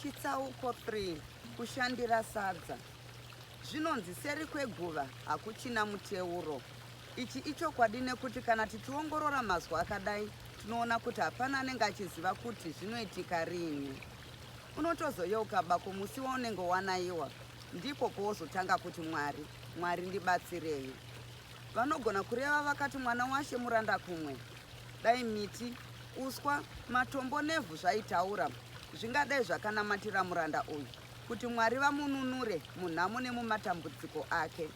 Chitsauko 3 Kushandira sadza. Zvinonzi seri kweguva hakuchina muteuro. Ichi ichokwadi nekuti kana tichiongorora mazwi akadai tinoona kuti hapana anenge achiziva kuti zvinoitika riini. Unotozoyeuka bako musi waunenge wanaiwa ndipo powozotanga kuti Mwari, Mwari ndibatsirei. Vanogona kureva vakati mwana washe muranda kumwe. Dai miti, uswa, matombo nevhu zvaitaura, zvingadai zvakanamatira muranda uyu kuti Mwari vamununure munhamo nemumatambudziko ake.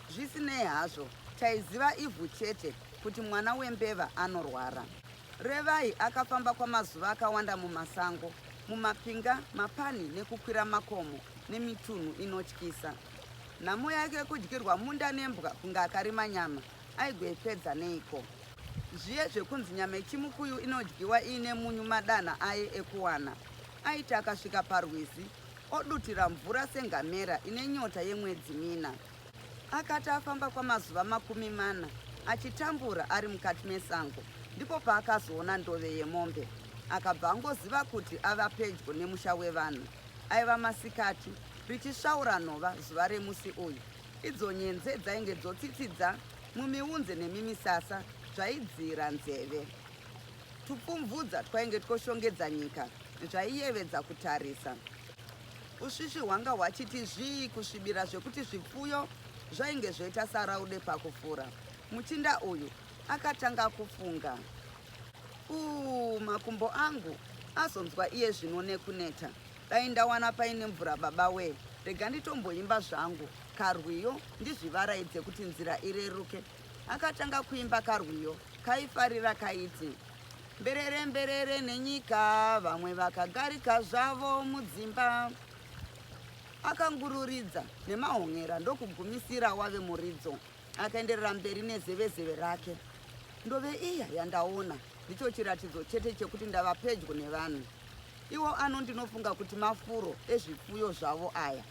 Zvisinei hazvo, taiziva ivhu chete kuti mwana wembeva anorwara. Revai akafamba kwamazuva akawanda mumasango, mumapinga, mapani nekukwira makomo nemitunhu inotyisa. Nhamo yake yekudyirwa munda nembwa kunge akarima nyama aigoipedza neiko? Zviye zvekunzi nyama yechimukuyu inodyiwa iine munyu madanha aye ekuwana. Aiti akasvika parwizi odutira mvura sengamera ine nyota yemwedzi mina. Akati afamba kwamazuva 40 achitambura ari mukati mesango ndipo paakazoona ndove yemombe. Akabva angoziva kuti ava pedyo nemusha wevanhu. Aiva masikati, richisvaura nhova zuva remusi uyu. Idzo nyenze dzainge dzotsitsidza mumiunze nemimisasa zvaidziira nzeve. Tupfumvudza twainge twoshongedza nyika zvaiyevedza kutarisa. Usvisvi hwanga hwachiti zvii kusvibira zvekuti zvipfuyo zvainge zvoita saraude pakufura. Muchinda uyu akatanga kufunga. Uu, makumbo angu azonzwa iye zvino nekuneta. Dai ndawana paine mvura baba wee, rega nditomboimba zvangu karwiyo ndizvivaraidze kuti nzira ireruke. Akatanga kuimba karwiyo kaifarira kaiti, Mberere mberere nenyika, vamwe vakagarika zvavo mudzimba. Akangururidza nemahon'era ndokugumisira wave muridzo. Akaenderera mberi nezevezeve rake. Ndove iya yandaona ndicho chiratidzo chete chekuti ndava pedyo nevanhu. Iwo ano ndinofunga kuti mafuro ezvipfuyo zvavo aya.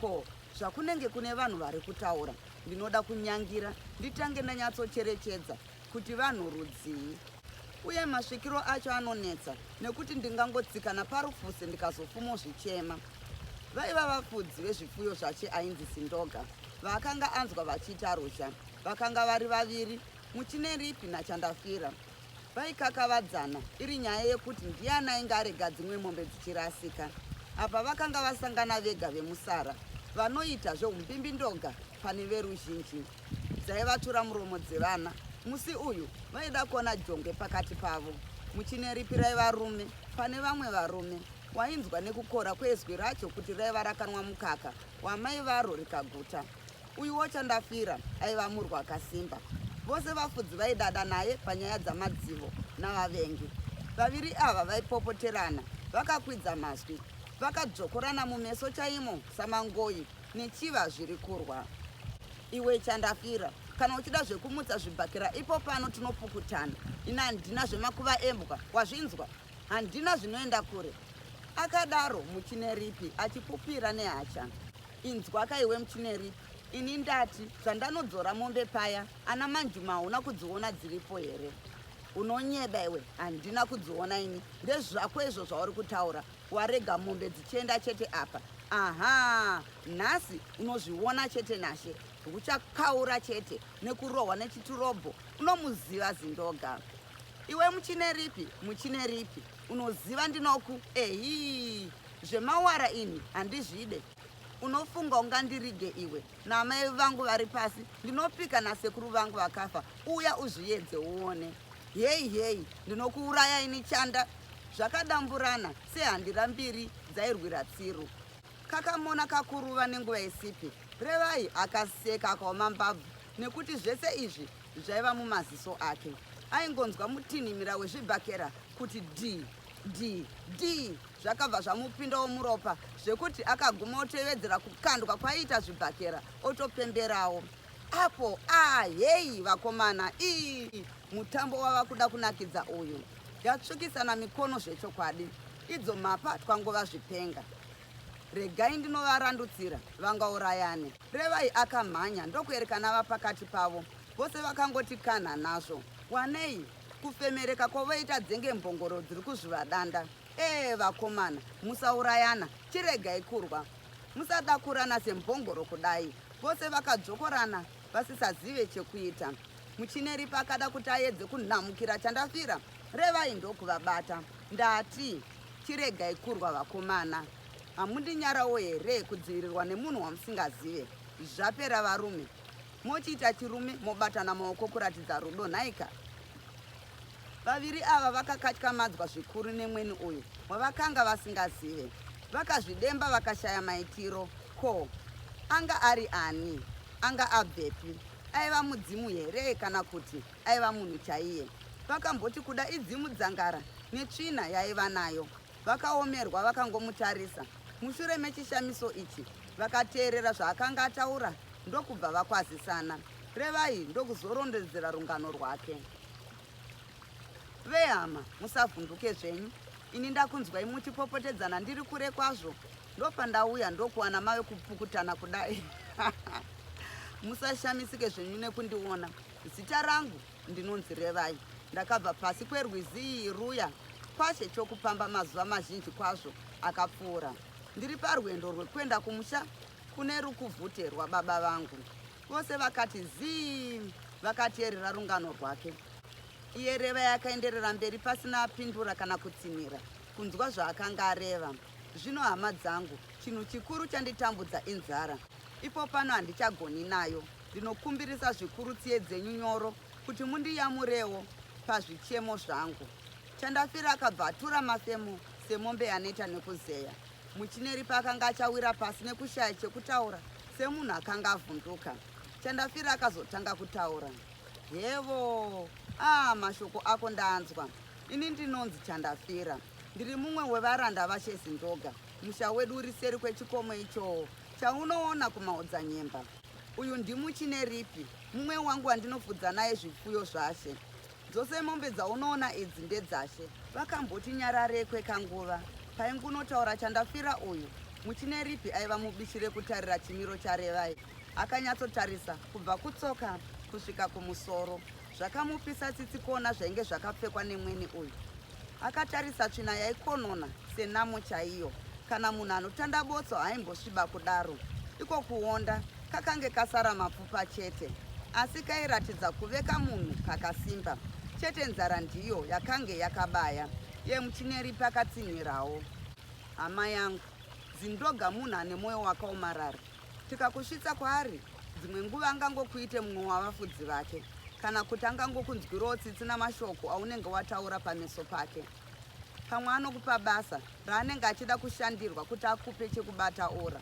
Ko, zvakunenge kune vanhu vari kutaura, ndinoda kunyangira nditange ndanyatsocherechedza kuti vanhu rudzii. Uye masvikiro acho anonetsa nekuti ndingangotsika naparufuse ndikazofumozvichema. Vaiva vafudzi vezvipfuyo zvache ainzi Sindoga vaakanga anzwa vachiita ruzha. Vakanga vari vaviri, Muchineripi naChandafira. Vaikakavadzana iri nyaya yekuti ndiani ainge arega dzimwe mombe dzichirasika. Apa vakanga vasangana vega vemusara vanoita zveumbimbindoga pane veruzhinji. Dzaiva turamuromo dzevana. Musi uyu vaida kuona jongwe pakati pavo. Muchineripi raiva rume pane vamwe varume. Wainzwa nekukora kwezwi racho kuti raiva rakanwa mukaka wamai varo rikaguta. Uyuwo Chandafira aiva murwi akasimba. Vose vafudzi vaidada naye panyaya dzamadzivo navavengi. Vaviri ava vaipopoterana vakakwidza mazwi, vakadzvokorana mumeso chaimo samangoyi nechiva zviri kurwa. Iwe Chandafira, kana uchida zvekumutsa zvibhakera ipo pano tinopukutana. Ini handina zvemakuva embwa, wazvinzwa? Handina zvinoenda kure, akadaro Muchineripi achipupira nehasha. Inzwaka iwe Muchineripi, ini ndati zvandanodzora mombe paya ana Manjuma hauna kudziona dziripo here? Unonyeba iwe, handina kudziona ini. Ndezvako izvo zvauri kutaura, warega mombe dzichienda chete apa. Aha, nhasi unozviona chete Nashe, uchakaura chete nekurohwa nechiturobho, unomuziva Zindoga. Iwe Muchineripi, Muchineripi, unoziva ndinoku ehii zvemawara ini handizvide. Unofunga ungandirige iwe naamai vangu vari pasi, ndinopika nasekuru vangu vakafa, uya uzviedze uone. Heyi heyi, ndinokuuraya ini Chanda. Zvakadamburana sehandira mbiri dzairwira tsiru. Kakamona kakuruva nenguva isipi, Revai akaseka akaoma mbabvu nekuti zvese izvi zvaiva mumaziso ake. Aingonzwa mutinhimira wezvibhakera kuti dhi dhi dhi zvakabva zvamupindawo muropa zvekuti akaguma otevedzera kukandwa kwaiita zvibhakera otopemberawo. Apo ah heyi vakomana ii mutambo wava kuda kunakidza uyu. Yatsvukisana mikono zvechokwadi. Idzo mhapa twangova zvipenga. Regai ndinovarandutsira vangaurayane. Revai akamhanya ndokuerekana ava pakati pavo. Vose vakangoti kanha nazvo. Wanei kufemereka kwavoita dzenge mbongoro dziri kuzvuva danda. Ee vakomana, musaurayana, chiregai kurwa. Musadakurana sembongoro kudai. Vose vakadzokorana vasisazive chekuita. Muchineripi akada kuti aedze kunhamukira Chandafira, Revai ndokuvabata. Ndati chiregai kurwa vakomana. Hamundinyarawo here kudzivirirwa nemunhu wamusingazive? Zvapera varume. Mochiita chirume mobatana maoko kuratidza rudo nhaika? Vaviri ava vakakatyamadzwa zvikuru nemweni uyu wavakanga vasingazive. Vakazvidemba vakashaya maitiro. Ko, anga ari ani? Anga abvepi? Aiva mudzimu here kana kuti aiva munhu chaiye? Vakamboti kuda idzimu dzangara netsvina yaiva nayo. Vakaomerwa vakangomutarisa. Mushure mechishamiso ichi, vakateerera zvaakanga ataura ndokubva vakwazisana. Revai ndokuzorondedzera rungano rwake. Vehama, musavhunduke zvenyu. Ini ndakunzwai muchipopotedzana ndiri kure kwazvo. Ndopandauya ndokuwana mave kupukutana kudai. Musashamisike zvenyu nekundiona. Zita rangu ndinonzi Revai. Ndakabva pasi kwerwizi ruya kwashe chokupamba mazuva mazhinji kwazvo akapfuura. Ndiri parwendo rwekuenda kumusha kune rukuvhute rwababa vangu. Vose vakati zii vakateerera rungano rwake. Iye Revai akaenderera mberi pasina apindura kana kutsinhira kunzwa zvaakanga areva. Zvino hama dzangu, chinhu chikuru chanditambudza inzara. Ipo pano handichagoni nayo. Ndinokumbirisa zvikuru tsiye dzenyu nyoro kuti mundiyamurewo pazvichemo zvangu. Chandafira akabva atura mafemo semombe yaneta nekuzeya. Muchineri paakanga achawira pasi nekushaya chekutaura semunhu akanga avhunduka. Chandafira akazotanga kutaura. Hevo! Ah, mashoko ako ndanzwa. Ini ndinonzi Chandafira. Ndiri mumwe wevaranda vaShe Zindoga. Musha wedu uri seri kwechikomo ichoo chaunoona kumaodzanyemba. Uyu ndiMuchineripi, mumwe wangu wandinofudza naye zvipfuyo zvashe. Dzose mombe dzaunoona idzi ndedzashe. Vakamboti nyararei kwekanguva. Paingunotaura Chandafira uyu, Muchineripi aiva mubishi rekutarira chimiro chaRevai. Akanyatsotarisa kubva kutsoka kusvika kumusoro. Zvakamupisa tsitsi kuona zvainge zvakapfekwa nemweni uyu. Akatarisa tsvina yaikonona senamo chaiyo. Kana munhu anotanda botso haimbosviba kudaro. Iko kuonda kakange kasara mapfupa chete. Asi kairatidza kuve kamunhu kakasimba. Chete nzara ndiyo yakange yakabaya. Iye Muchineripi akatsinhirawo. Hama yangu, Zindoga munhu ane moyo wakaomarara. Tikakusvitsa kwaari, dzimwe nguva angangokuite mumwe wavafudzi vake, kana kuti angangokunzwirawo tsitsi namashoko aunenge wataura pameso pake. Pamwe anokupa basa raanenge achida kushandirwa kuti akupe chekubata ora.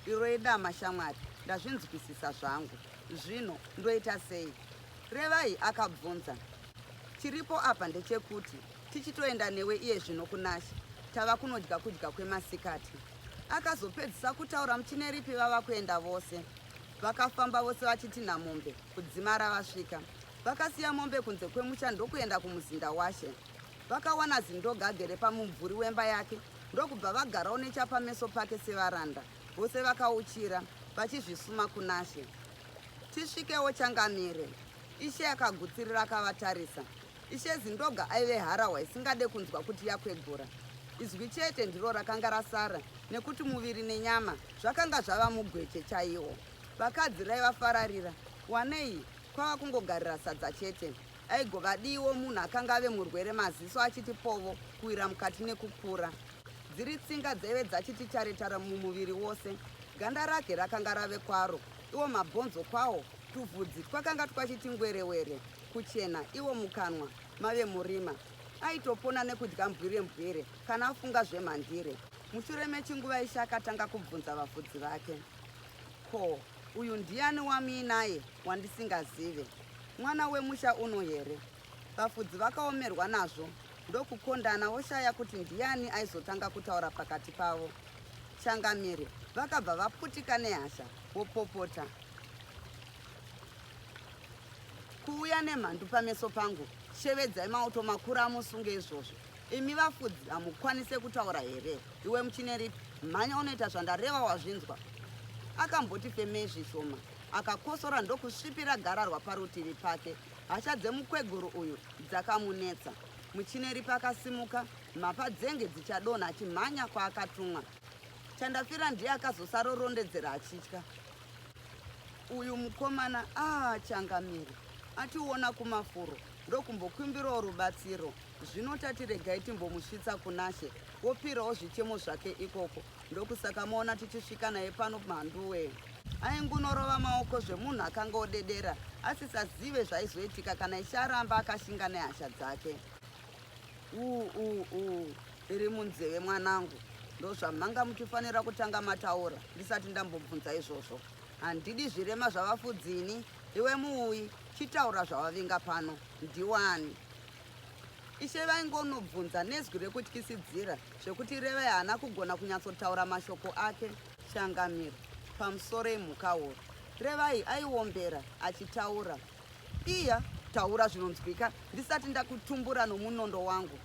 Iro idama shamwari, ndazvinzwisisa zvangu. Zvino ndoita sei? Revai akabvunza. Chiripo apa ndechekuti tichitoenda newe iye zvino kunaShe, tava kunodya kudya kwemasikati. Akazopedzisa kutaura Muchineripi vava kuenda vose. Vakafamba vose vachitinha mombe kudzimara vasvika. Vakasiya mombe kunze kwemusha ndokuenda kumuzinda washe. Vakawana Zindoga agere pamumvuri wemba yake ndokubva vagarawo nechapameso pake sevaranda. Vose vakauchira vachizvisuma kunaShe. Tisvikewo changamire. Ishe akagutsirira akavatarisa. Ishe Zindoga aive harahwa isingade kunzwa kuti yakwegura. Izwi chete ndiro rakanga rasara nekuti muviri nenyama zvakanga zvava mugweche chaiwo. Vakadzi raivafararira wanei kwava kungogarira sadza chete. Aigovadiiwo munhu akanga ave murwere maziso achiti povo kuwira mukati nekukura. Dziri tsinga dzaive dzachiti tare tare mumuviri wose. Ganda rake rakanga rave kwaro, iwo mabhonzo kwawo, tuvhudzi twakanga twachiti ngwerewere kuchena iwo mukanwa mave murima. Aitopona nekudya mbwire mbwire kana afunga zvemhandire. Mushure mechinguva Ishe akatanga kubvunza vafudzi vake. Ko, uyu ndiani wamuinaye wandisingazive? Mwana wemusha uno here? Vafudzi vakaomerwa nazvo ndokukondana voshaya kuti ndiani aizotanga kutaura pakati pavo. Changamire vakabva vaputika nehasha vopopota. Kuuya nemhandu pameso pangu, shevedzai mauto makuru amusunge izvozvo. Imi vafudzi hamukwanise kutaura here? Iwe Muchineripi, mhanya unoita zvandareva wazvinzwa. Akamboti femei zvishoma, akakosora ndokusvipira gararwa parutivi pake. Hasha dzemukweguru uyu dzakamunetsa. Muchineripi akasimuka. Mhapa dzenge dzichadonha achimhanya kwaakatumwa. Chandafira ndiye akazosarorondedzera achitya. Uyu mukomana ah changamire ationa kumafuro ndokumbokumbirawo rubatsiro. Zvino tati regai timbomusvitsa kunaShe wopirawo zvichemo zvake ikoko. Ndokusaka maona tichisvika naye pano Mhanduwe. Aingunorova maoko zvemunhu akanga odedera asisazive zvaizoitika kana Ishe aramba akashinga nehasha dzake. Uu uu uu iri munzeve mwanangu ndozvamanga muchifanira kutanga mataura ndisati ndambobvunza izvozvo. Handidi zvirema zvavafudzi ini iwe muuyi chitaura zvavavinga pano ndiwani. Ishe vaingonobvunza nezwi rekutyisidzira zvekuti Revai haana kugona kunyatsotaura mashoko ake. Changamire, pamusoro emhukahuru. Revai aiombera achitaura. Iya, taura zvinonzwika ndisati ndakutumbura nomunondo wangu.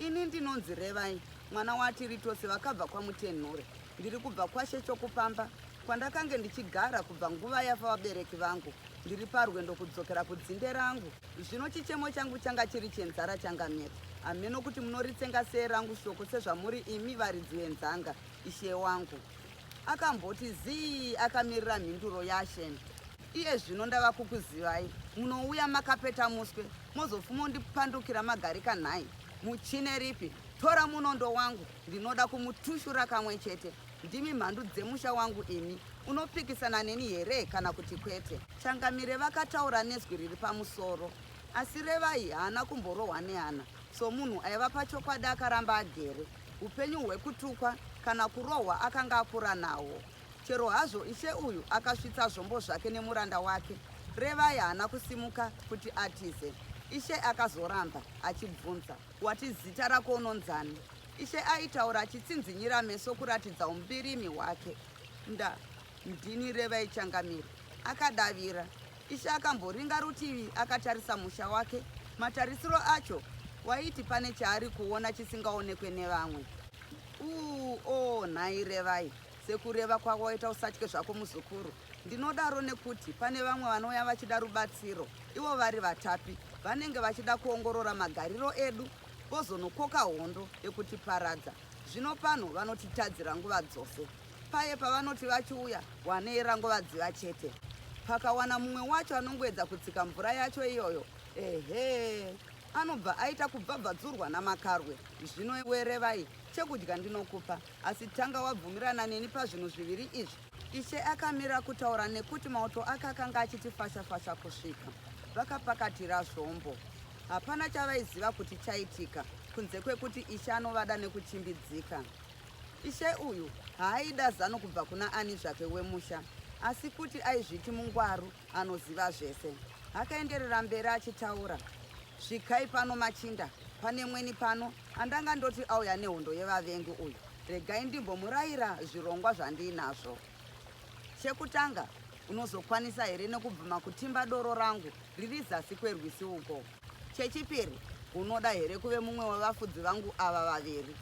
Ini ndinonzi Revai, mwana waTiritose vakabva kwaMutenhure. Ndiri kubva kwaShe Chokupamba kwandakange ndichigara kubva nguva yafa vabereki vangu. Ndiri parwendo kudzokera kudzinde rangu. Zvino chichemo changu changa chiri chenzara changamire. Hameno kuti munoritsenga sei rangu shoko sezvamuri imi varidzi venzanga, ishe wangu. Akamboti zii akamirira mhinduro yashe. Iye zvino ndava kukuzivai, munouya makapeta muswe, mozofumondipandukira magarika nhai. Muchine ripi? Tora munondo wangu, ndinoda kumutushura kamwe chete. Ndimi mhandu dzemusha wangu imi. Unopikisana neni here kana kuti kwete? Changamire vakataura nezwi riri pamusoro. Asi Revai haana kumborohwa nehana. Somunhu aiva pachokwadi akaramba agere. Upenyu hwekutukwa kana kurohwa akanga akura nahwo. Chero hazvo ishe uyu akasvitsa zvombo zvake nemuranda wake, Revai haana kusimuka kuti atize. Ishe akazoramba achibvunza. Wati zita rako unonzani? Ishe aitaura achitsinzinyira meso kuratidza umbirimi hwake. Nda, ndini Revai Changamire, akadavira. Ishe akamboringa rutivi akatarisa musha wake. Matarisiro acho waiti pane chaari kuona chisingaonekwe nevamwe. Uu, oo, nhai Revai, sekureva kwawaita usatye zvako muzukuru. Ndinodaro nekuti pane vamwe vanouya vachida rubatsiro ivo vari vatapi vanenge vachida kuongorora magariro edu vozonokoka hondo yekutiparadza. Zvino pano vanotitadzira nguva dzose. Paye pavanoti vachiuya wanei rangova dziva chete. Pakawana mumwe wacho anongoedza kutsika mvura yacho iyoyo ehe anobva aita kubvabvadzurwa namakarwe. Zvino iwe Revai chekudya ndinokupa asi tanga wabvumirana neni pazvinhu zviviri izvi. Ishe akamira kutaura nekuti mauto ake akanga achiti fasha fasha kusvika. Vakapakatira zvombo. Hapana chavaiziva kuti chaitika kunze kwekuti Ishe anovada nekuchimbidzika. Ishe uyu haaida zano kubva kuna ani zvake wemusha asi kuti aizviti mungwaru anoziva zvese. Akaenderera mberi achitaura. Svikai pano machinda, pane mweni pano andanga ndoti auya nehondo yevavengi uyu. Regai ndimbomurayira zvirongwa zvandiinazvo. Chekutanga, unozokwanisa here nekubvuma kutimba doro rangu riri zasi kwerwisi uko? Chechipiri, unoda here kuve mumwe wevafudzi vangu ava vaviri?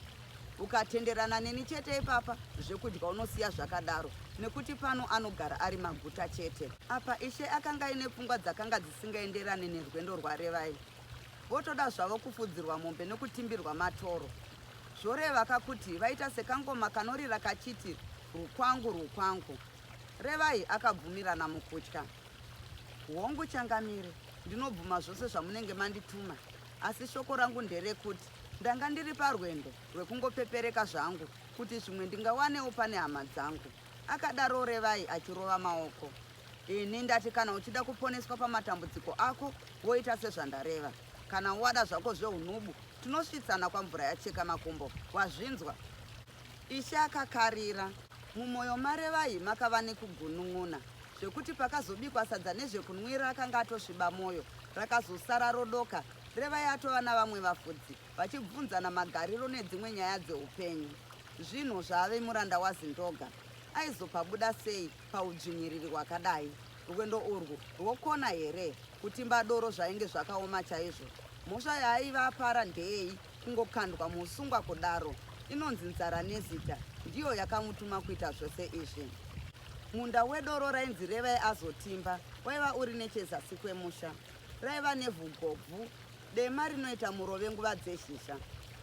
Ukatenderana neni chete ipapa, zvekudya unosiya zvakadaro nekuti pano anogara ari maguta chete. Apa Ishe akanga aine pfungwa dzakanga dzisingaenderane nerwendo rwaRevai. Votoda zvavo kufudzirwa mombe nekutimbirwa matoro. Zvorevaka kuti vaita sekangoma kanorira kachiti rukwangu rukwangu. Revai akabvumirana mukutya. Hongu changamire, ndinobvuma zvose zvamunenge mandituma asi shoko rangu nderekuti ndanga ndiri parwendo rwekungopepereka zvangu kuti zvimwe ndingawanewo pane hama dzangu, akadaro Revai achirova maoko. Ini ndati kana uchida kuponeswa pamatambudziko ako woita sezvandareva. Kana wada zvako zvehunhubu tinosvitsana kwamvura yacheka makumbo. Wazvinzwa? Ishe akakarira. Mumoyo maRevai makava nekugunun'una zvekuti pakazobikwa sadza nezvekunwira akanga atosviba moyo. Rakazosara rodoka, Revai atova navamwe vafudzi vachibvunzana magariro nedzimwe nyaya dzeupenyu. Zvinhu zvaave muranda waZindoga. Aizopabuda sei paudzvinyiriri hwakadai? Rwendo urwu rwokona here? Kutimba doro zvainge zvakaoma chaizvo. Mhosva yaaiva apara ndeyei kungokandwa muusungwa kudaro? Inonzi nzara nezita ndiyo yakamutuma kuita zvose izvi. Munda wedoro rainzi Revai azotimba waiva uri nechezasi kwemusha. Raiva nevhu gobvu dema rinoita murove nguva dzezhizha.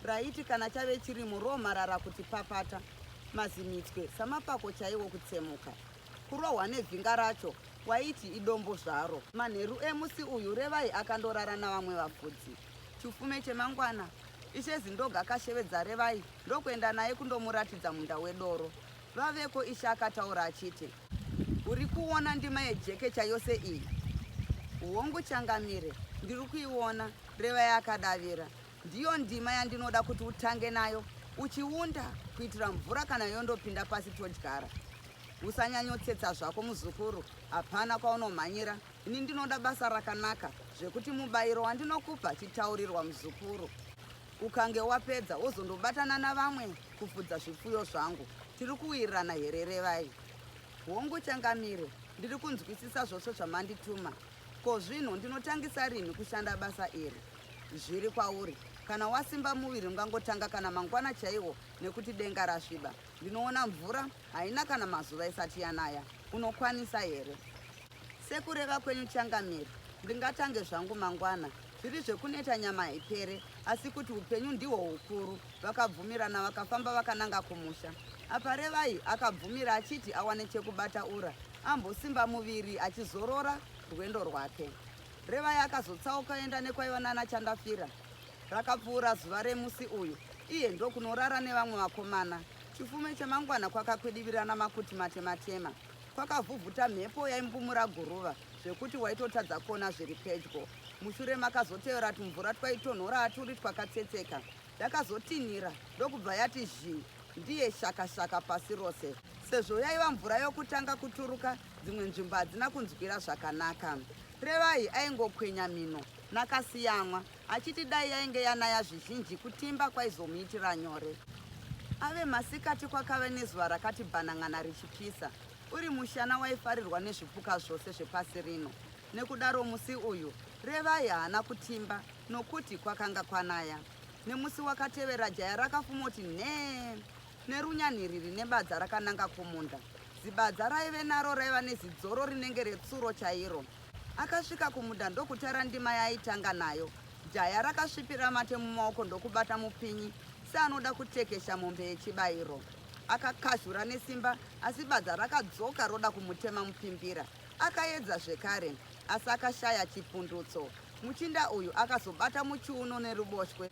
Raiti kana chave chirimo romarara kuti papata, mazimitswe samapako chaiwo kutsemuka. Kurohwa nevhinga racho waiti idombo zvaro. Manheru emusi uyu Revai akandorara navamwe vafudzi. Chifume chemangwana, Ishe Zindoga akashevedza Revai ndokuenda naye kundomuratidza munda wedoro. Vaveko Ishe akataura achiti, Uri kuona ndima yejekecha yose iyi? Hongu changamire, ndiri kuiona, Revai akadavira. Ndiyo ndima yandinoda kuti utange nayo uchiunda kuitira mvura kana yondopinda pasi todyara. Usanyanyotsetsa zvako muzukuru, hapana kwaunomhanyira. Ini ndinoda basa rakanaka zvekuti mubayiro wandinokupa chitaurirwa muzukuru. Ukange wapedza wozondobatana navamwe kufudza zvipfuyo zvangu. Tiri kuwirirana here Revai? Hongu changamire, ndiri kunzwisisa zvose zvamandituma. Ko zvino ndinotangisa rinhi kushanda basa iri? Zviri kwauri. Kana wasimba muviri ungangotanga kana mangwana chaiwo nekuti denga rasviba. Ndinoona mvura haina kana mazuva isati yanaya. Unokwanisa here? Sekureva kwenyu changamire, ndingatange zvangu mangwana. Zviri zvekuneta nyama haipere, asi kuti upenyu ndihwo hukuru. Vakabvumirana vakafamba vakananga kumusha. Apa Revai akabvumira achiti awane chekubata ura, ambosimba muviri achizorora rwendo rwake. Revai akazotsauka oenda nekwaiva nana Chandafira. Rakapfuura zuva remusi uyu, iye ndokunorara nevamwe vakomana. Chifume chemangwana kwakakwidivirana makuti matematema. Kwakavhuvhuta mhepo yaimbumura guruva zvekuti waitotadza kuona zviri pedyo. Mushure makazotevera tumvura twaitonhora turi twakatsetseka. Yakazotinhira ndokubva yati zhii ndiye shaka shaka pasi rose. Sezvo yaiva mvura yokutanga kuturuka, dzimwe nzvimbo hadzina kunzwira zvakanaka. Revai aingokwenya mhino nakasiyamwa achiti dai yainge yanaya zvizhinji kutimba kwaizomuitira nyore. Ave masikati kwakave nezuva rakati bhanan'ana richipisa, uri mushana waifarirwa nezvipuka zvose zvepasi rino. Nekudaro musi uyu Revai haana kutimba nokuti kwakanga kwanaya. Nemusi wakatevera jaya rakafumoti nhee nerunyanhiriri nebadza rakananga kumunda. Zibadza raive naro raiva nezidzoro rinenge retsuro chairo. Akasvika kumunda ndokutara ndima yaaitanga nayo. Jaya rakasvipira mate mumaoko ndokubata mupinyi seanoda kutekesha mombe yechibairo. Akakazhura nesimba asi badza rakadzoka roda kumutema mupimbira. Akaedza zvekare asi akashaya chipundutso. Muchinda uyu akazobata muchiuno neruboshwe,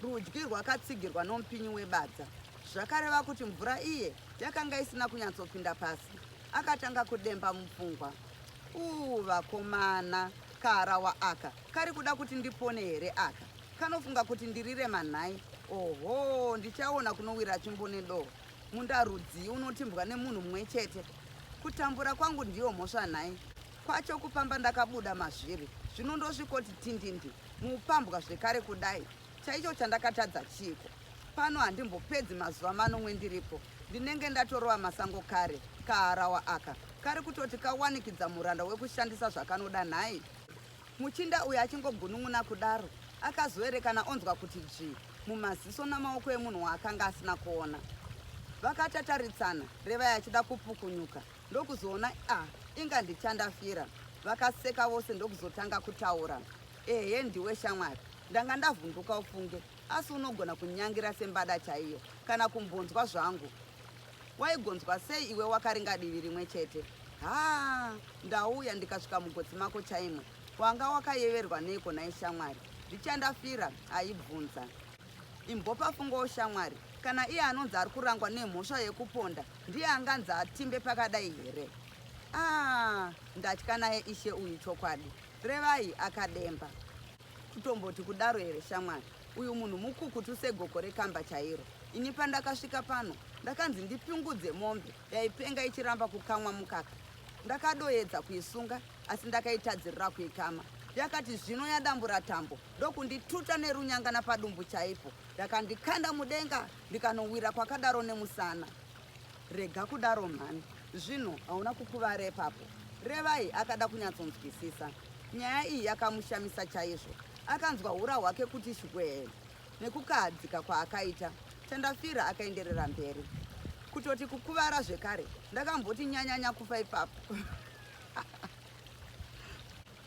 rudyi rwakatsigirwa nomupinyi webadza. Zvakareva kuti mvura iye yakanga isina kunyatsopinda pasi. Akatanga kudemba mupfungwa. Uu vakomana, kaharawa aka kari kuda kuti ndipone here aka? Kanofunga kuti ndirirema nhai? Oho, ndichaona kunowira tsvimbo nedoo. Munda rudzii unotimbwa nemunhu mumwe chete? Kutambura kwangu ndiyo mhosva nhai? Kwacho kupamba ndakabuda mazviri, zvino ndosvikoti tindindi muupambwa zvekare kudai. Chaicho chandakatadza chiiko? Pano handimbopedzi mazuva manomwe ndiripo, ndinenge ndatorova masango kare. Kaharawa aka kari kutoti kawanikidza muranda wekushandisa zvakanoda nhai? Muchinda uyu achingogunun'una kudaro, akazoerekana onzwa kuti dzvii mumaziso namaoko emunhu waakanga asina kuona. Vakatataritsana, Revai achida kupukunyuka ndokuzoona ah inga ndichandafira. Vakaseka vose ndokuzotanga kutaura. Ehe ndiwe shamwari, ndanga ndavhunduka ufunge, asi unogona kunyangira sembada chaiyo kana kumbonzwa zvangu. Waigonzwa sei iwe wakaringa divi rimwe chete? Haa ndauya ndikasvika mugotsi mako chaimo. Wanga wakayeverwa neiko nhai shamwari? Ndichandafira aibvunza. Imbopa fungowo shamwari, kana iye anonzi ari kurangwa nemhosva yekuponda ndiye anganzi atimbe pakadai here? Ah, ndatya naye ishe uyu chokwadi. Revai akademba. Kutomboti kudaro here shamwari? Uyu munhu mukukutu segoko rekamba chairo. Ini pandakasvika pano ndakanzi ndipingudze mombe yaipenga ichiramba kukamwa mukaka. Ndakadoedza kuisunga asi ndakaitadzirira kuikama. Yakati zvino yadambura tambo ndokundituta nerunyanga napadumbu chaipo. Yakandikanda mudenga ndikanowira kwakadaro nemusana. Rega kudaro mhani, zvino hauna kukuvara ipapo. Revai akada kunyatsonzwisisa. Nyaya iyi yakamushamisa chaizvo. Akanzwa hura hwake kuti shwee nekukahadzika kwaakaita. Chandafira akaenderera mberi. Kutoti kukuvara zvekare, ndakamboti nyanyanya kufa ipapo.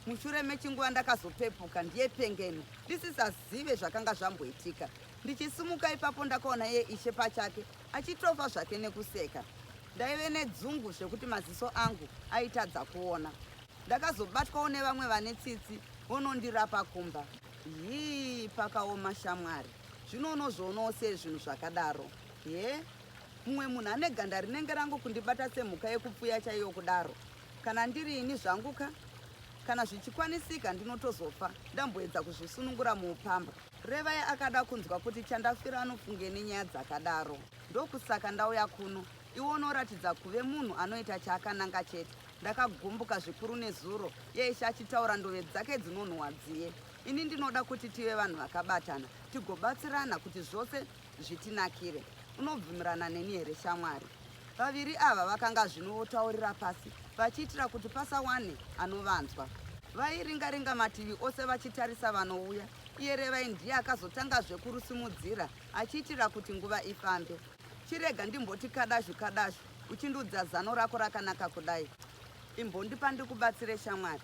Mushure mechinguva ndakazopepuka ndiye pengeni ndisisazive zvakanga zvamboitika. Ndichisimuka ipapo ndakaona iye ishe pachake achitofa zvake nekuseka. Ndaive nedzungu zvekuti maziso angu aitadza kuona. Ndakazobatwawo nevamwe vane tsitsi vonondirapa kumba. Hii pakaoma shamwari. Zvino unozvionawo sei zvinhu zvakadaro? He? Mumwe munhu ane ganda rinenge rangu kundibata semhuka yekupfuya chaiyo kudaro. Kana ndiri ini zvangu ka? Kana zvichikwanisika ndinotozofa ndamboedza kuzvisunungura muupambwa. Revai akada kunzwa kuti Chandafira anofunge nenyaya dzakadaro. Ndokusaka ndauya kuno. Iwe unoratidza kuve munhu anoita chaakananga chete. Ndakagumbuka zvikuru nezuro yeishe achitaura ndove dzake dzinonhuhwa dziye. Ini ndinoda kuti tive vanhu vakabatana tigobatsirana kuti zvose zvitinakire. Unobvumirana neni here shamwari? Vaviri ava vakanga zvino votaurira pasi vachiitira kuti pasawane anovanzwa. Vairinga-ringa mativi ose vachitarisa vanouya. Iye Revai ndiye akazotangazve kurusimudzira achiitira kuti nguva ifambe. Chirega ndimboti kadazhu kadazhu uchindiudza zano rako rakanaka kudai. Imbondipa ndikubatsire shamwari.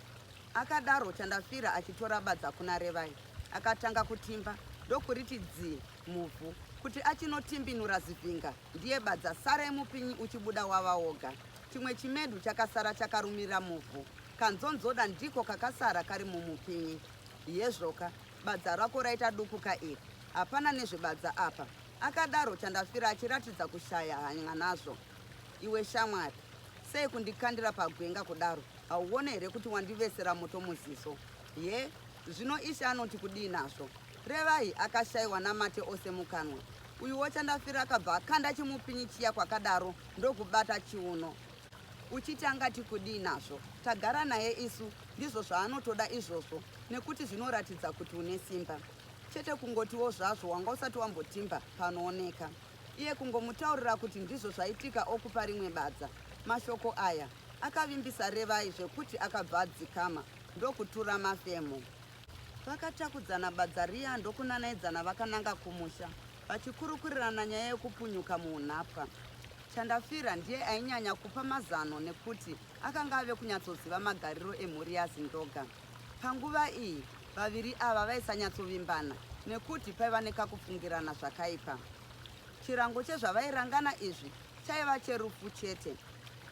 Akadaro Chandafira achitora badza kuna Revai. Akatanga kutimba ndokuriti dzii muvhu kuti achinotimbinura zivhinga ndiye badza sare mupinyi uchibuda wava woga. Chimwe chimedu chakasara chakarumira muvhu. Kanzonzoda ndiko kakasara kari mumupinyi. Hezvoka, badza rako raita duku ka iri. Hapana nezvebadza apa. Akadaro Chandafira achiratidza kushaya hanya nazvo. Iwe shamwari, sei kundikandira pagwenga kudaro? Hauone here kuti wandivesera moto muziso? Ye, zvino Ishe anoti kudii nazvo? Revai akashaiwa namate ose mukanwa. Uyuwo Chandafira akabva akanda chimupinyi chiya kwakadaro ndokubata chiuno. Uchiti angati kudii nazvo? Tagara naye isu, ndizvo zvaanotoda izvozvo nekuti zvinoratidza kuti une simba. Chete kungotiwo zvazvo wanga usati wambotimba panooneka. Iye kungomutaurira kuti ndizvo zvaitika okupa rimwe badza. Mashoko aya akavimbisa Revai zvekuti akabva adzikama ndokutura mafemo. Vakatakudzana badza riya ndokunanaidzana vakananga kumusha vachikurukurirana nyaya yekupunyuka muunhapwa. Chandafira ndiye ainyanya kupa mazano nekuti akanga ave kunyatsoziva magariro emhuri yaZindoga. Panguva iyi, vaviri ava vaisanyatsovimbana nekuti paiva nekakufungirana zvakaipa. Chirango chezvavairangana izvi chaiva cherufu chete.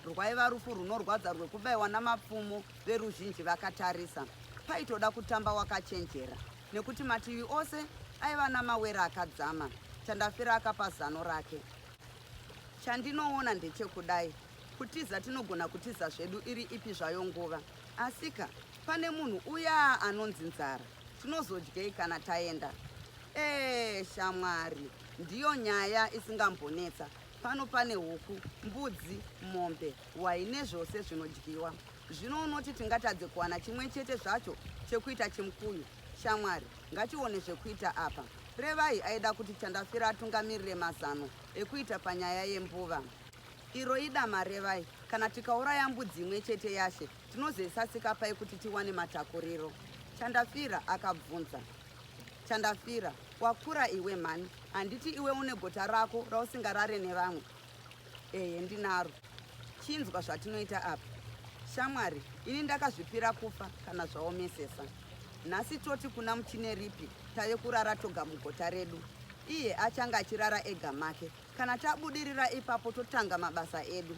Rwaiva rufu runorwadza rwekubaiwa namapfumo veruzhinji vakatarisa. Paitoda kutamba wakachenjera nekuti mativi ose aiva namawere akadzama. Chandafira akapa zano rake. Chandinoona ndechekudai, kutiza tinogona kutiza zvedu iri ipi zvayo nguva. Asika, pane munhu uya anonzi nzara. Tinozodyei kana taenda? Ee, shamwari, ndiyo nyaya isingambonetsa. Pano pane huku, mbudzi, mombe, hwai nezvose zvinodyiwa. Zvino unoti tingatadze kuwana chimwe chete zvacho chekuita chimukuyu? Shamwari, ngatione zvekuita apa. Revai aida kuti Chandafira atungamirire mazano ekuita panyaya yembuva. Iro idama Revai, kana tikauraya mbudzi imwe chete yashe, tinozoisasika pai kuti tiwane matakuriro? Chandafira akabvunza. Chandafira, wakura iwe mhani, handiti iwe une gota rako rausingarare nevamwe? Ehe ndinaro. Chinzwa zvatinoita apa. Shamwari, ini ndakazvipira kufa kana zvaomesesa. Nhasi toti kuna Muchineripi tave kurara toga mugota redu. Iye achange achirara ega make. Kana tabudirira ipapo totanga mabasa edu.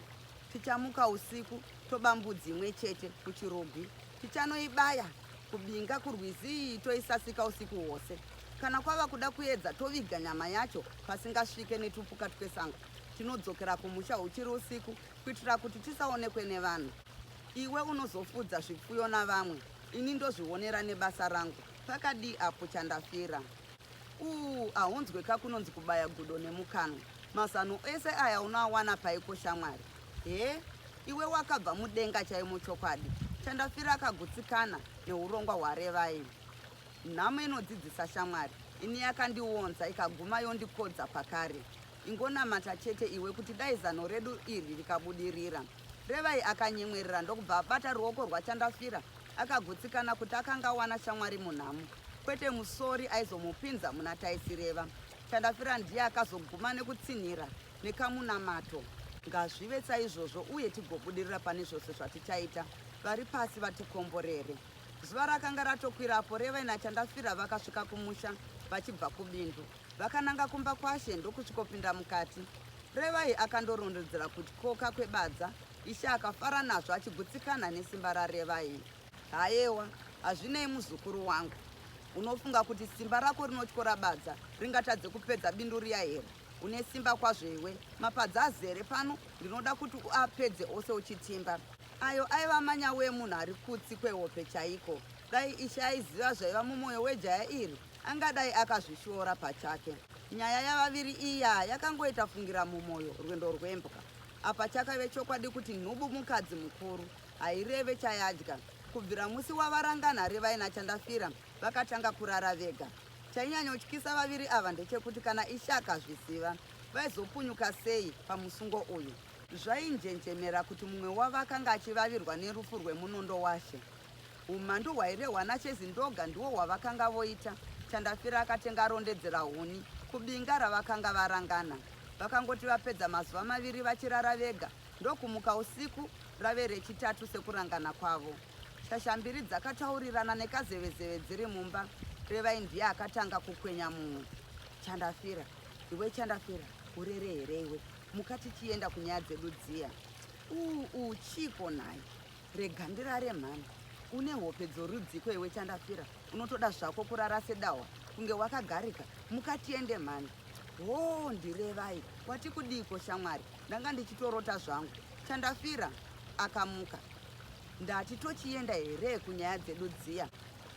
Tichamuka usiku toba mbudzi imwe chete kuChirugwi. Tichanoibaya kuBinga kurwizi toisasika usiku hwose. Kana kwava kuda kuedza toviga nyama yacho pasingasvike netupuka twesango. Tinodzokera kumusha huchiri usiku kuitira kuti tisaonekwe nevanhu. Iwe unozofudza zvipfuyo navamwe, ini ndozvionera nebasa rangu. Pakadii apo chandafira? Uu, haunzwe ka kunonzi kubaya gudo nemukanwa. Mazano ese aya unoawana paiko shamwari? He, iwe wakabva mudenga chaimo chokwadi. Chandafira akagutsikana neurongwa hwaRevai. Nhamo inodzidzisa shamwari. Ini yakandionza ikaguma yondikodza pakare. Ingonamata chete iwe kuti dai zano redu iri rikabudirira. Revai akanyemwerera ndokubva abata ruoko rwaChandafira akagutsikana kuti akanga awana shamwari munhamo kwete musori aizomupinza muna taisireva. Chandafira ndiye akazoguma nekutsinhira nekamunamato. Ngazvive saizvozvo uye tigobudirira pane zvose zvatichaita. Vari pasi vatikomborere. Zuva rakanga ratokwira apo Revai naChandafira vakasvika kumusha. vachibva kubindu. Vakananga kumba kwashe ndokusvikopinda mukati. Revai akandorondedzera kutyoka kwebadza, ishe akafara nazvo achigutsikana nesimba raRevai. Hayewa, hazvinei muzukuru wangu. Unofunga kuti simba rako rinotyora badza ringatadze kupedza bindu riya here? Une simba kwazvo iwe. Mapadza azere pano, ndinoda kuti uapedze ose uchitimba. Ayo aiva manyawi emunhu ari kutsi kwehope chaiko. Dai ishe aiziva zvaiva mumwoyo wejaya iri, angadai akazvishoora pachake. Nyaya yavaviri iya yakangoita fungira mumwoyo rwendo rwembwa. Apa chakave chokwadi kuti nhubu mukadzi mukuru. Haireve chayadya. Kubvira musi wavarangana Revai naChandafira vakatanga kurara vega. Chainyanyotyisa vaviri ava ndechekuti kana Ishe akazviziva, vaizopunyuka sei pamusungo uyu? Zvainjenjemera kuti mumwe wavo akanga achivavirwa nerufu rwemunondo waShe. Umhandu hwairehwa naShe Zindoga ndihwo hwavakanga voita. Chandafira akatenga arondedzera huni kubinga ravakanga varangana. Vakangoti vapedza mazuva maviri vachirara vega, ndokumuka usiku rave rechitatu sekurangana kwavo. Shasha mbiri dzakataurirana nekazevezeve dziri mumba, Revai ndiye akatanga kukwenya mumwe. Chandafira, iwe Chandafira, urere here iwe? Muka tichienda kunyaya dzedu dziya. Uu, uu, chiiko nhai? Rega ndirare mhani. Une hope dzorudziko iwe Chandafira? Unotoda zvako kurara sedahwa kunge wakagarika. Muka tiende mhani. Hoo, ndiRevai. Wati kudiiko shamwari? Ndanga ndichitorota zvangu. Chandafira akamuka. Ndati tochienda here kunyaya dzedu dziya?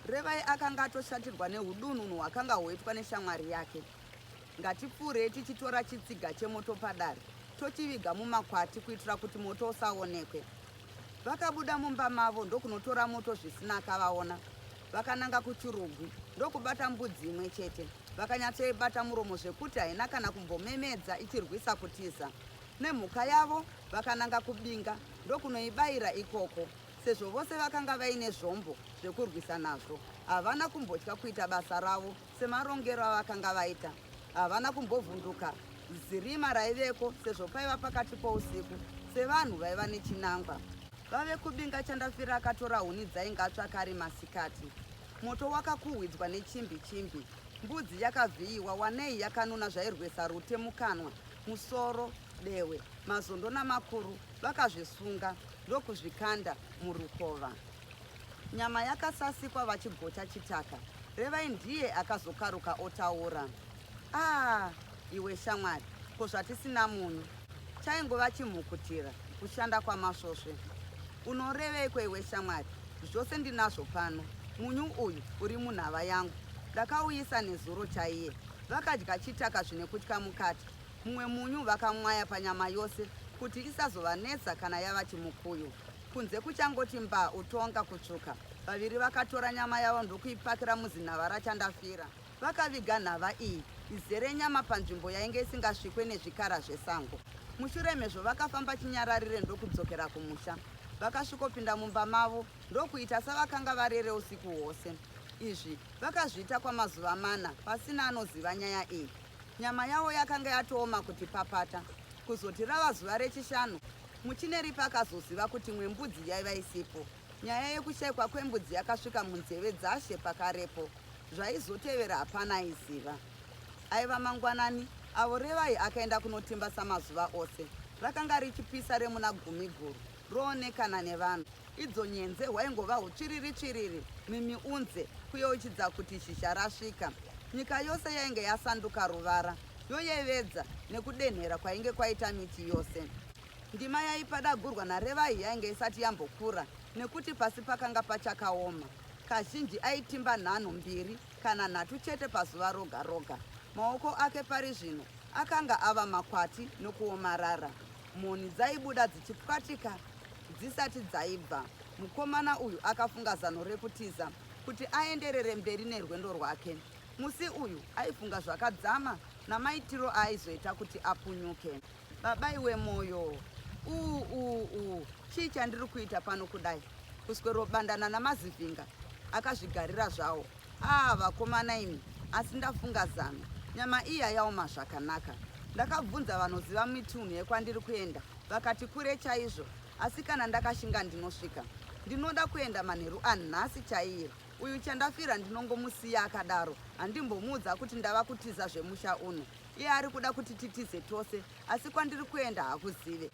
Revai akanga atoshatirwa nehudununu hwakanga hwoitwa neshamwari yake. Ngatipfuurei tichitora chitsiga chemoto padare tochiviga mumakwati kuitira kuti moto usaonekwe. Vakabuda mumba mavo ndokunotora moto zvisina akavaona. Vakananga kuchurugwi ndokubata mbudzi imwe chete. Vakanyatsoibata muromo zvekuti haina kana kumbomemedza ichirwisa kutiza. Nemhuka yavo vakananga kubinga ndokunoibayira ikoko. Sezvo vose vakanga vaine zvombo zvekurwisa nazvo, havana kumbotya kuita basa ravo semarongero avakanga vaita. Havana kumbovhunduka zirima raiveko sezvo paiva pakati pousiku sevanhu vaiva nechinangwa. Vave kubinga Chandafira akatora huni dzainge atsvaka ari masikati. Moto wakakuhwidzwa nechimbi chimbi. Mbudzi yakavhiyiwa wanei yakanuna zvairwesa rute mukanwa, musoro, dehwe, mazondo namakuru vakazvisunga ndokuzvikanda murukova. Nyama yakasasikwa vachigocha chitaka. Revai ndiye akazokaruka otaura. Ah, iwe shamwari, ko zvatisina munyu? Chaingova chimhukutira, kushanda kwamasvosve. Unoreveiko iwe shamwari? Zvose ndinazvo pano. Munyu uyu uri munhava yangu. Ndakauyisa nezuro chaiye. Vakadya chitaka zvine kutya mukati. Mumwe munyu vakamwaya panyama yose kuti isazovanetsa kana yava chimukuyu. Kunze kuchangoti mba utonga kutsvuka, vaviri vakatora nyama yavo ndokuipakira muzinhava raChandafira. Vakaviga nhava iyi izere nyama panzvimbo yainge isingasvikwe nezvikara zvesango. Mushure mezvo vakafamba chinyararire ndokudzokera kumusha. Vakasvikopinda mumba mavo ndokuita savakanga varere usiku hwose. Izvi vakazviita kwamazuva mana pasina anoziva nyaya iyi. Nyama yavo yakanga yatooma kuti papata. Kuzoti rava zuva rechishanu, Muchineripi akazoziva kuti imwe mbudzi yaiva isipo. Nyaya yekushaikwa kwembudzi yakasvika munzeve dzashe pakarepo. Zvaizotevera hapana aiziva. Aiva mangwanani avo Revai akaenda kunotimba samazuva ose. Rakanga richipisa remuna Gumiguru, roonekana nevanhu. Idzo nyenze hwaingova hutsviriri tsviriri mimiunze kuyeuchidza kuti zhizha rasvika. Nyika yose yainge yasanduka ruvara, yoyevedza nekudenhera kwainge kwaita miti yose. Ndima yaipadagurwa naRevai yainge isati yambokura nekuti pasi pakanga pachakaoma. Kazhinji aitimba nhanho mbiri kana nhatu chete pazuva roga roga. Maoko ake pari zvino akanga ava makwati nokuomarara. Mhoni dzaibuda dzichipwatika dzisati dzaibva. Mukomana uyu akafunga zano rekutiza kuti aenderere mberi nerwendo rwake. Musi uyu aifunga zvakadzama namaitiro aaizoita kuti apunyuke. Baba iwe moyo, uu uu uu, chii chandiri kuita pano kudai? Kuswerobandana naMazivhinga akazvigarira zvawo. Ah vakomana imi, asi ndafunga zano. Nyama iya yaoma zvakanaka. Ndakabvunza vanoziva mitunhu yekwandiri kuenda vakati kure chaizvo asi kana ndakashinga ndinosvika. Ndinoda kuenda manheru anhasi chaiye. Uyu Chandafira ndinongomusiya akadaro, handimbomuudza kuti ndava kutiza zvemusha uno. Iye ari kuda kuti titize tose, asi kwandiri kuenda hakuzive.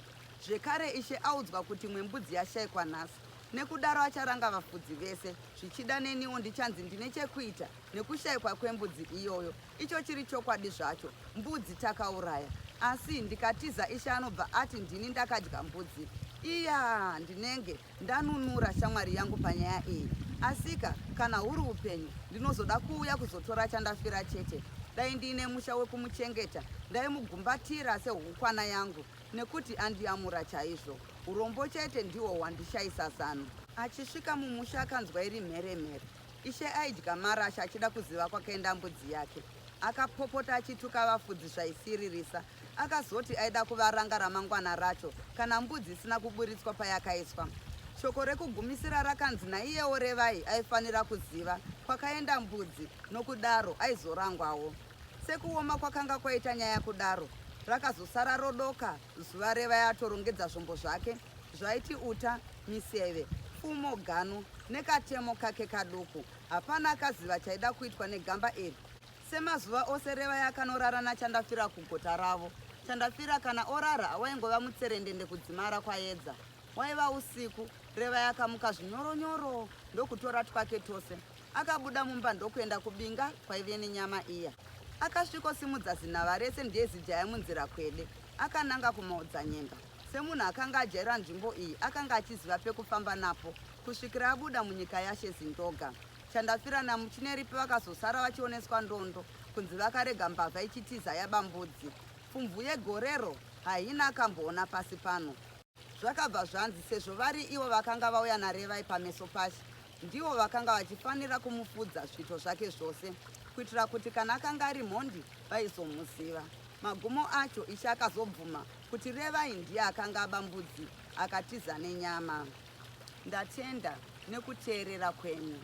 Zvekare ishe audzwa kuti imwe mbudzi yashaikwa nhasi. Nekudaro acharanga vafudzi vese, zvichida neniwo ndichanzi ndine chekuita nekushaikwa kwembudzi iyoyo. Icho chiri chokwadi zvacho, mbudzi takauraya. Asi ndikatiza ishe anobva ati ndini ndakadya mbudzi iya. Ndinenge ndanunura shamwari yangu panyaya iyi. Asika kana huri upenyu ndinozoda kuuya kuzotora chandafira chete. Dai ndiine musha wekumuchengeta ndaimugumbatira sehukwana yangu nekuti andiyamura chaizvo. Urombo chete ndihwo hwandishaisa zano. Achisvika mumusha akanzwa iri mheremhere. Ishe aidya marasha achida kuziva kwakaenda mbudzi yake. Akapopota achituka vafudzi zvaisiririsa. Akazoti aida kuvaranga ramangwana racho kana mbudzi isina kuburitswa payakaiswa. Shoko rekugumisira rakanzi naiyewo Revai aifanira kuziva kwakaenda mbudzi nokudaro aizorangwawo. Sekuoma kwakanga kwaita nyaya kudaro, rakazosara rodoka zuva Revai atorongedza zvombo zvake zvaiti uta, miseve, pfumo, gano nekatemo kake kaduku. Hapana akaziva chaida kuitwa negamba iri. Semazuva ose Revai akanorara naChandafira kugota ravo. Chandafira kana orara waingova mutserendende kudzimara kwayedza. Waiva usiku, Revai akamuka zvinyoronyoro ndokutora twake twose. Akabuda mumba ndokuenda kubinga kwaive nenyama iya. Akasvikosimudza zinhava rese ndiye zijaya munzira kwede. Akananga kumaodzanyemba. Semunhu akanga ajaira nzvimbo iyi akanga achiziva pekufamba napo kusvikira abuda munyika yaShe Zindoga. Chandafira naMuchineripi vakazosara vachioneswa ndondo kunzi vakarega mbavha ichitiza yaba mbudzi. Pfumvu yegorero haina akamboona pasi pano. Zvakabva zvanzi sezvo vari ivo vakanga vauya naRevai pameso paShe, ndivo vakanga vachifanira kumufudza zviito zvake zvose kuitira kuti kana akanga ari mhondi vaizomuziva. Magumo acho Ishe akazobvuma kuti Revai ndiye akanga aba mbudzi akatiza nenyama. Ndatenda nekuteerera kwenyu.